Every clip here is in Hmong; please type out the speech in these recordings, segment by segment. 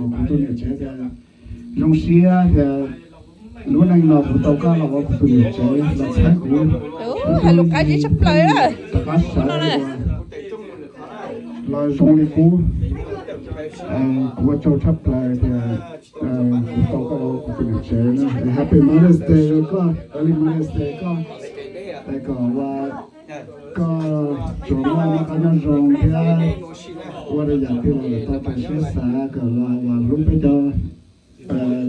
Kuv tus niam tsev tias zoo siab tias lub neej no kuv tau koj los ua kuv tus niam tsev los txhawb kuv. Lub qab zib tshaj plaws. Rov qab sawv los zoo li qub. Kuv ua tsaug tshaj plaws tias kuv tau koj los ua kuv tus niam tsev na. Happy Mother's Day rau koj, early Mother's Day koj. Es kom ua koj tsuas muaj noj qab nyob zoo thiab ua rau yam twg los tau raws siab xav, kom los hlub peb cov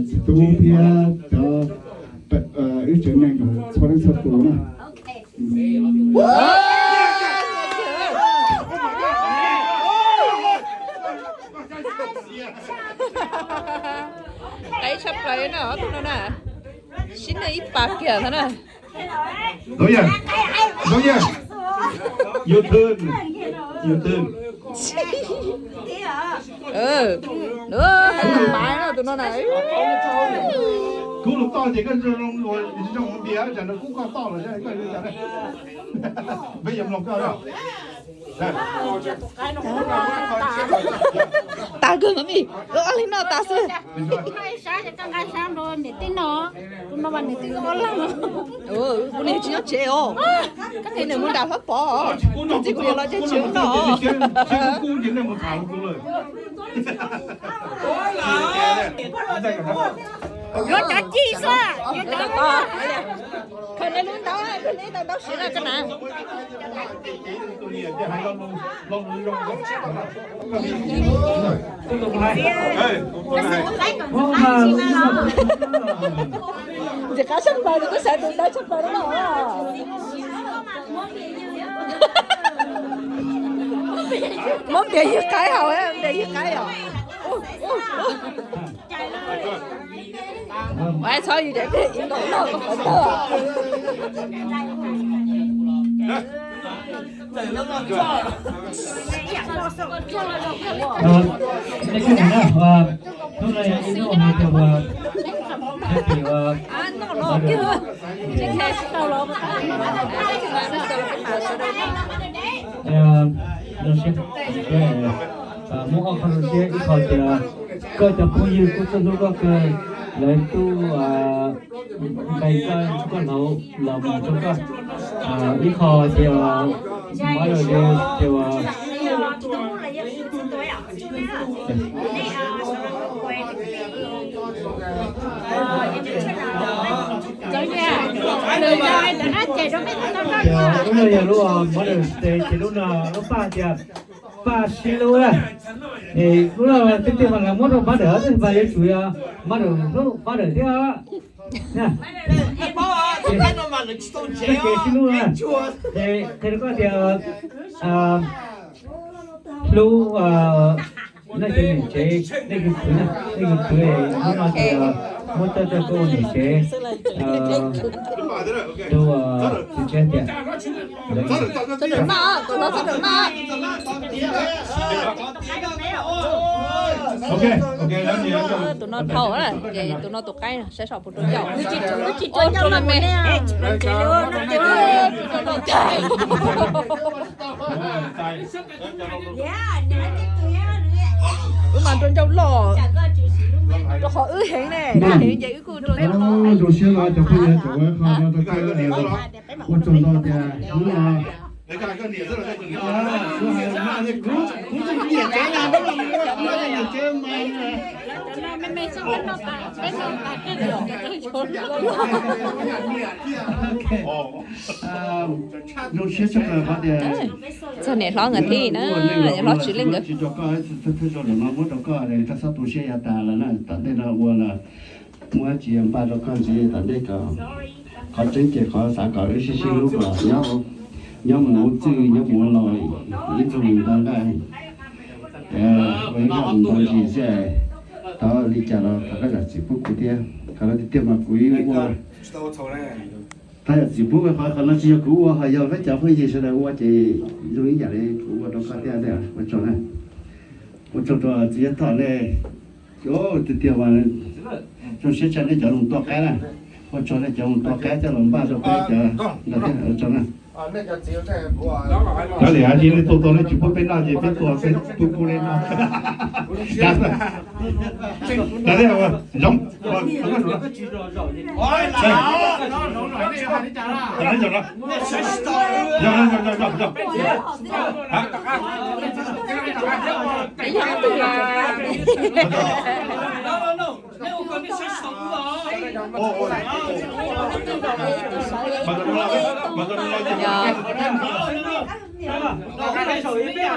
txiv tub thiab cov wb tsev neeg txhua leej txhua tus na. Qab tshaj plaws na, ob tug no na, sib noj ib pas kiag ntag na. Your turn. Your turn. Tus no na. Kub los toj ces koj zoo zoo npias, tsam no kub koj toj los koj peb yuav mloog koj. Tas kawg mas, li no tas xwb. Kuv niam tsis nyob tsev os. Kuv niam mus nram Hlob Pov, txij kuv niam los ces tsis ua noj. Yuav cov ci xwb. Khaws nej lub ntaub, khaws nej tau ntaub siav na koj na. Ntxim qab tshaj plaws, kuv xav tus ntawd tshaj plaws no. Muab npias ywg qaib haus, npias ywg qaib os. Txhob yus cov ib no no qhov ntawd. Hnub no yog ib hnub hais tias ua, hais tias ua, zoo siab, muab ob qho zoo siab, ib qho tias koj cov phooj ywg kuj txawj hlub koj kawg, lawv kuj nqis koj, koj hlau los mus rau koj, ib qho tias Mother's Day tias Lub no yog lub Mother's Day ces lub no lub paj tias paj sib hlub na. Lub no tiag tiag mas lawv muab rau mother, tab sis mas yuav tsum yog mother hlub father thiab. Ces sib hlub na, ces qhia rau koj tias hlub nej cov niam tsev, nej tus kwv, nej tus kwv hnub no ces muab coj coj koj ua niam tsev, tus txiv tsev tias tus no dhau na, ces tus no tus qaib saib sov puas rau ncauj. Wb mas rau ncauj loj, rau qhov wb heev ne, heev ces wb kuj rau ncauj loj. Zoo siab no cov phooj ywg cov ua qho no rau koj, ua tsaug ntau tias hnub no zoo siab tshaj plaws qhov tias txog niam hlob nkawd thiab na, niam hlob Tswv Leej nkawd tsis rau koj, thawj zaug lawm no muab rau koj, koj txhob tu siab yav tas lawm na, tom ntej no ua los muab tsis npaj rau koj ntxiv, tom ntej kom qhov tseeb ces qhov xav kom wb sib sib hlub kom nyob mus ua txwj nyob mus ua laus ib txhia mus nto nqaij, ua ib zaj mus nto ntsis xwb. Thov li cas los thov koj zam txim pub kuv thiab, qhov no tiag tiag mas kuv ib ua thov zam txim pub, qhov no tsis yog kuv ua, ho yog peb cov phooj ywg sawv daws ua ces zoo ib yam li kuv ua rau koj thiab. Ua tsaug na, ua tsaug rau txiv Yaj Thoj nej, tiag tiag mas zoo siab tshaj nej cov mus tua qaib na, ua tsaug nej cov mus tua qaib coj los npaj rau peb cov no thiab, ua tsaug na. Cov niam txiv nej tua tau nej tsis pub peb noj ces peb tua peb pub pub nej noj.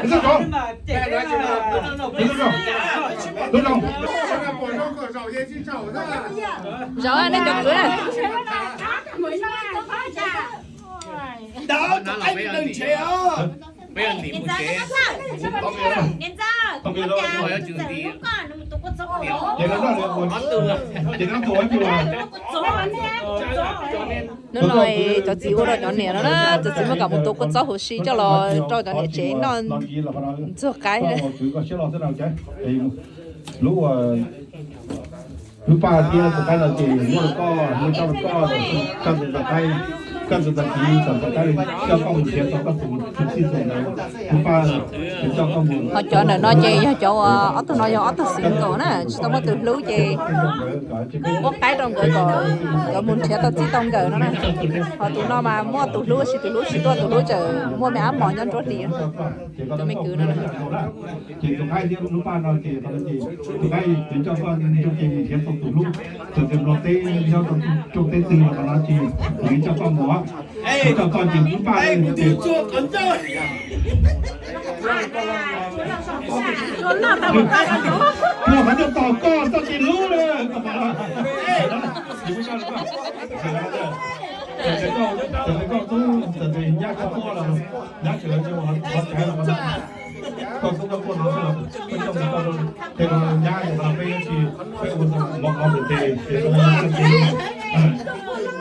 Zoov. Zaum nej cov kwv. Hnub no cov txiv ua rau cov niam no na, cov txiv muab kom mus tua kua txob huv si coj los rau cov niam tsev noj ntxuag qaib. Lub paj thiab tus qaib no ces muab rau koj, muab coj rau koj, koj tus ntxhais qaib, koj tus ntxhais txiv, koj tus qaib coj koj mus nrhiav tau koj tus txij tus nkawm. Lub paj coj koj mus. Ho cov ntawm no ces yog cov uas ob tug no yog ob tug xeev nkaus na, tsis tau muaj tus hlub ces muab qaib rau nkawd kom nkawd mus nrhiav tau txij tau nkawm no na. Ho tus no mas muaj tus hlub tab sis tus hlub tsis tuaj, tus hlub tseem muaj me ab mos nyob nruab hlis. Tus me kwv no na. Ces tus qaib thiab lub paj no ces tus qaib twb coj koj nrog ces mus nrhiav tau tus hlub, txawm tias nplog teb nyob rau teb twg los no ces nws coj koj mus, coj koj ces lub paj no ces tus qhov coj tos koj txoj kev hlub na. Txawm tias koj tub, txawm tias nyab koj tuaj los, nyab tseem los tseem ua qhov tseem los, koj tub koj tuaj no xwb los peb coj mus koj rau, ces los nyab ces los peb tsis, peb ua mov qhov ntawm tes ces txoj kev hlub.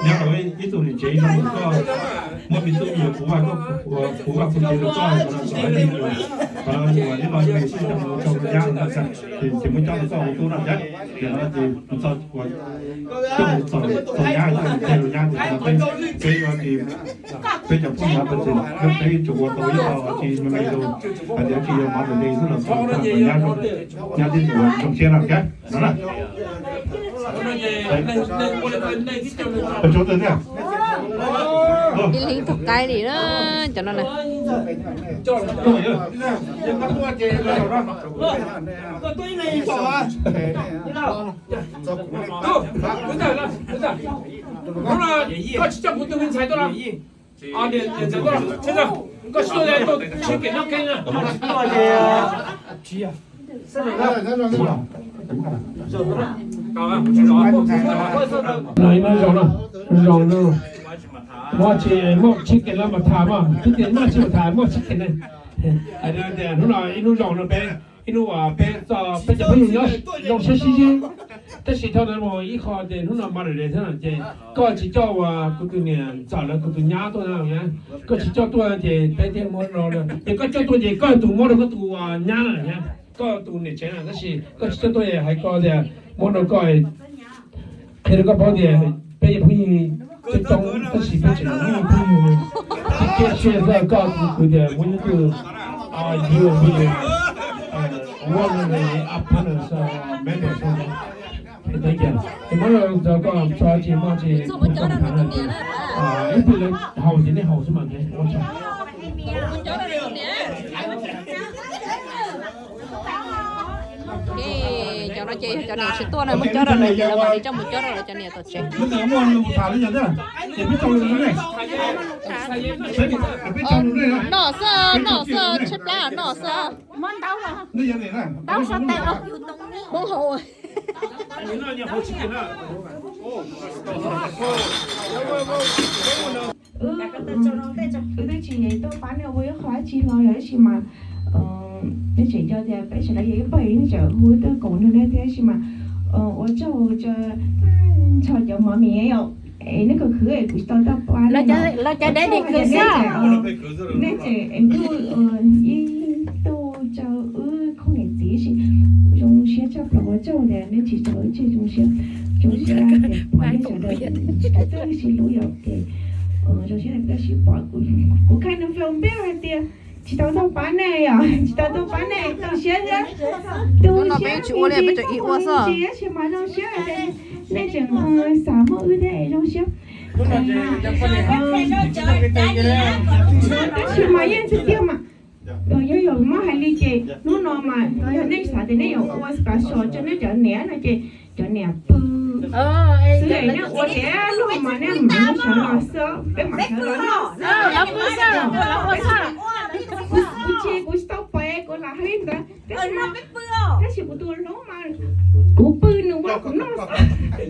Nyab los ib tug niam tsev zoo koj, muaj me tub me nyuam puv vaj, puv vaj puv tsev rau koj, qhov no txom nyem, qhov no uas neb los nws sib coj mus rau nyab no, ces muab coj mus txoj ua tub no nyab, ces no ces mus txoj, coj mus txoj nyab, coj mus txoj nyab ces peb, peb yuav ces peb cov phooj ywg peb tseem, peb tsuas ua tau ib qho tsis me me rau, hais tias tsis yog mov ntawm tes xwb los txog nyab, nyab thiab tsuas zoo siab no thiab no na. Ib leeg tug qaib li na, cov no na. Koj tsis coj kuv tus me ntxhais tuaj los? Koj tsis tuaj, tsis kev noj kev na. No ib hnub zoo no, zoo no, muaj tsis, muaj tsis kev los mas tham mas, tsis kev noj tsis mas tham, muaj tsis kev ne. Hais tias hnub no ib hnub zoo no peb, ib hnub uas peb, peb cov phooj ywg nyob zoo siab sib zib. Tab sis thaum no mus ib qho ces hnub no Mother's Day thiab no ces koj tsis coj uas kuv tus niam ntxawm los kuv tus nyab tuaj na, koj tsis coj tuaj ces peb thiaj muab rau, ces koj coj tuaj ces koj tus muab rau koj tus nyab na, koj tus niam tsev na, tab sis koj tsis coj tuaj hais koj tias muab rau koj. Qhia rau koj paub tias peb yog phooj ywg coob coob tab sis peb tseem yog phooj ywg tib kiag siab xwb, koj kuv tias muaj ib tug, you will be, one of the upcoming members. Ces muab rau koj tso ces muaj ces kuv coj mus tham no ces ib tug lawv haus ces nej haus xwb mas ua tsaug. Cov no ces yog cov niam tsis tuaj na, muab cob rau lawv ces lawv mam li coj mus cob rau lawv cov niam tom tsev. Noj xwb, noj xwb, tshaib plab noj xwb. Hmoob haus. Wb twb tsis tuaj pab nej ua ib qho dab tsi hlo yog tab sis mas, nej tseem nco tias peb sawv daws yog ib pawg, nej tseem hu wb tuaj koom nrog nej thiab tab sis mas ua tsaug, ntshe cov mom mi yom, nej khwv khwv kuv tsis tau tuaj pab nej. Los cov dad dim khwv xwb. Nej tseem ntuj ib tug rau wb khub niam txiv tab sis zoo siab tshaj plaws, ua tsaug tias nej tsis tso wb tseg, zoo siab, zoo siab tias pom nej sawv daws txawj sib hlub yom ces Zoo siab koj sib pom kuv, kuv khaj nws Facebook hais tias tsis tau tuaj pab nej os, tsis tau tuaj pab nej, tu siab thiab, tu siab peb tsis ua li, peb tsis ua xwb, tab sis mas zoo siab hais tias nej tseem xav muaj wb thiab, zoo siab. Tab sis mas yeej tiag tiag mas, yog yuav muab hais li ces hnub no mas yog nej xav tias nej yuav ua special rau nej cov niam no ces cov niam pw xwb, nej ua tiav luag mas nej mam sawv los xwb, peb mam sawv los noj. Kuv tsis, kuv tsis tau pais, kuv lam hais li ntawd, tab sis kuv tus hlob mas kuv pw nws muab kuv noj xwb. Ces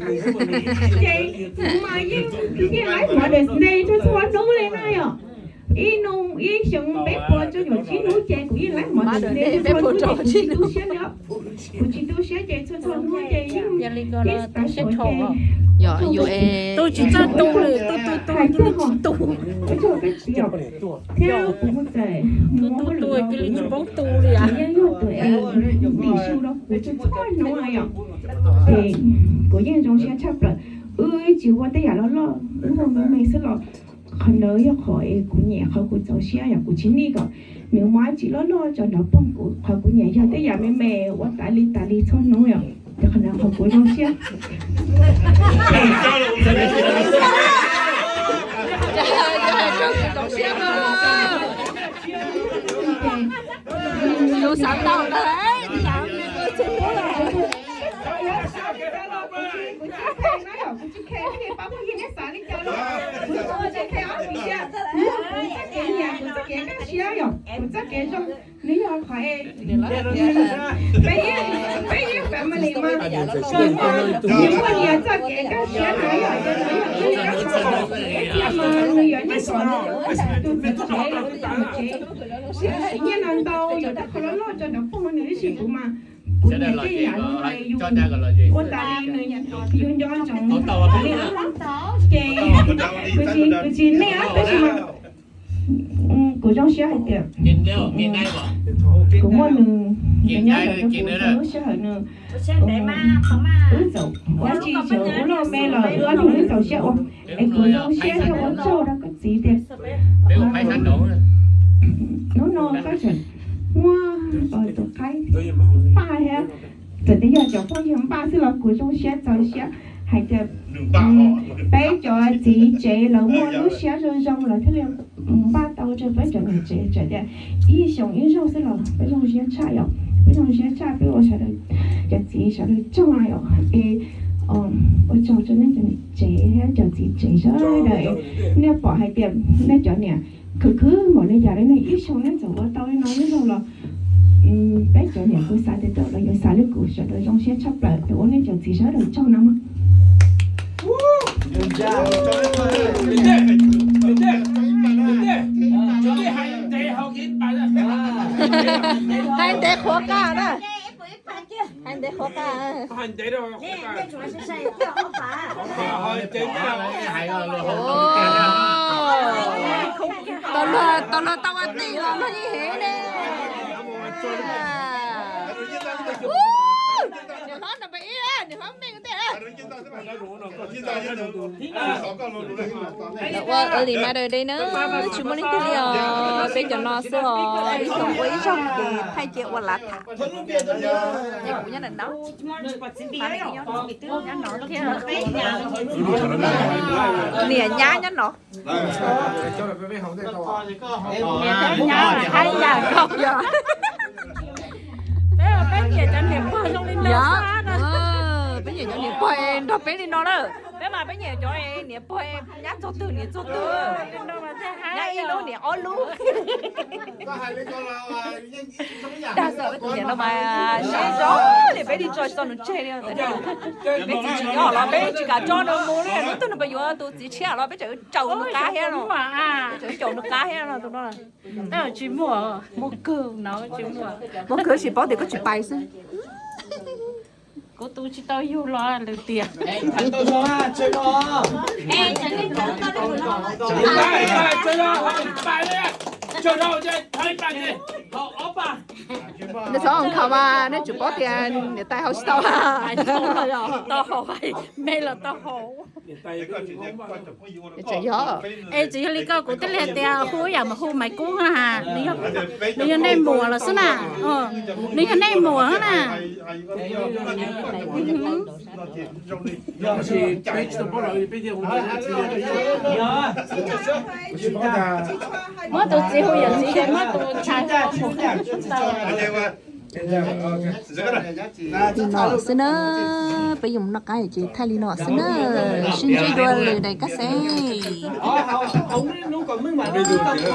kuv mas yeej, yeej laib Mother's Day rau txhua hnub li na yom. Ib nus ib xyoo peb puas rau caum tsib hnub ces kuv yeej laib Mother's Day rau txhua hnub ces kuv tsis tu siab li. Kuv tsis tu siab ces txhua txhua hnub ces yeej, yeej special ces tu tsis txawj tu li, tu tu tu tu tsis tu. Thiab kuv txawm mus ua hauj lwm los kuv yeej yog tus es ntim su rau kuv txhua txhua hnub yom. Ces kuv yeej zoo siab tshaj plaws. Wb tsis ua tej yam loj loj, wb ua me me xwb los qhov ntawd yog qhov es kuv nyiam, qhov kuv txaus siab yom, kuv tsis nij kom nws muab dab tsi loj loj tso nrov poog kuv, qhov kuv nyiam yog tej yam me me ua tas li tas li txhua hnub yom, ces qhov ntawd qhov kuv zoo siab. Lus xav tau ntag. Kuv tsis khe, kuv tsis khe, nej pab phooj ywg nej xav li cas los kuv tsis khe ob peb siab. Kuv txoj kev nyiam, kuv txoj kev kaj siab yom, kuv txoj kev zoo, nws yog qhov es peb, peb yeej family mas, nws muaj nyias txoj kev kaj siab na yom, ces nws yog ib qho, ib qho mas nws yuav nyiaj kom nws tus txiv tsev, tus txiv tsev, nyiaj no ntau yuav tau qhov loj loj rau nrov poog nws ib sim kuv mas. Kuv nyiam tej yam no mas yus ua tas li nws, yus nco ntsoov tas li na. Ces kuv tsis, kuv tsis nij tab sis mas kuv zoo siab hais tias kuv muaj nws, nws nyob ntawm rau kuv txhua lub sij hawm nws, wb txawm ua dab tsi txawm ua loj me los wb ob leeg wb txaus siab ua, es kuv zoo siab thiab ua tsaug rau koj txiv tias hnub no koj tseem muab tus qaib npaj thiab, txawm tias yog cov phooj ywg npaj xwb los kuv zoo siab txaus siab hais tias peb cov txiv tsev lawv muaj lub siab zoo zoo lawv thiaj li npaj tau rau peb cov niam tsev, txawm tias ib xyoos ib zaug xwb los peb zoo siab tshaj yom, peb zoo siab tshaj, peb ua sawv daws cov txiv sawv daws tsaug yom. Es ua tsaug rau nej cov niam tsev thiab cov txiv tsev sawv daws, nej pom hais tias nej cov niam khwv khwv npaum li cas li, nej ib xyoos nej txawm ua tau li no ib zaug los peb cov niam kuv xav tias tej zaum lawv yuav xav li kuv, sawv daws zoo siab tshaj plaws es ua nej cov txiv sawv daws tsaug no mas. Hais ntev qhuav qab na. Hais ntev qhuav qab. Tau luag tau ua tij los luag yeej hev ne. Niam hlob number ib, niam hlob me ntej. Lawv ua early Mother's Day na, tsis muaj leej twg li os, peb cov no xwb os, ib xyoos ua ib zaug ces thaij cia ua lav tham. Ces kuv nyob ntawm no, niam nyab nyob no. Peb nyiam cov niam pog zoo li no. Peb nyiam cov niam pog nrog peb li no na. Peb mas peb nyiam cov niam pog nyab txog twg niam txog twg, nyab ib lub niam ob lub. Dag xwb, peb tus niam no mas siab zog li, peb tsis tso tsis tau nws tseg li. Peb txiv tsis nyob los peb tsis kam tso nws mus li, hnub twg nws pheej yuav tus txiv tshiab los peb tseem tsaws nws qab thiab no. Peb tseem caum nws qab thiab no tus no. Tsis muaj, muaj kawg no tsis muaj. Muaj kawg tsis paub tias koj tsis pais xwb. Kuv tu tsis tau yug los lwm tiam. Nws txhob khaus mas nej tsum paub tias niam tais haus tsis tau. Tau haus, me los tau haus. Tseem yog. Es tseem yog li ko kuv thiaj li hais tias hu ib yam mas hu Maiv Kub na. Nws yog nej muam los xwb na. Nws yog nej muam na. Muab tus txiv hu yawm txiv, muab tus ntxhais hu. Li no xwb na, peb yuav mus noj qab ces thaij li no xwb na, sib ntsib dua lwm daim kab xeeb.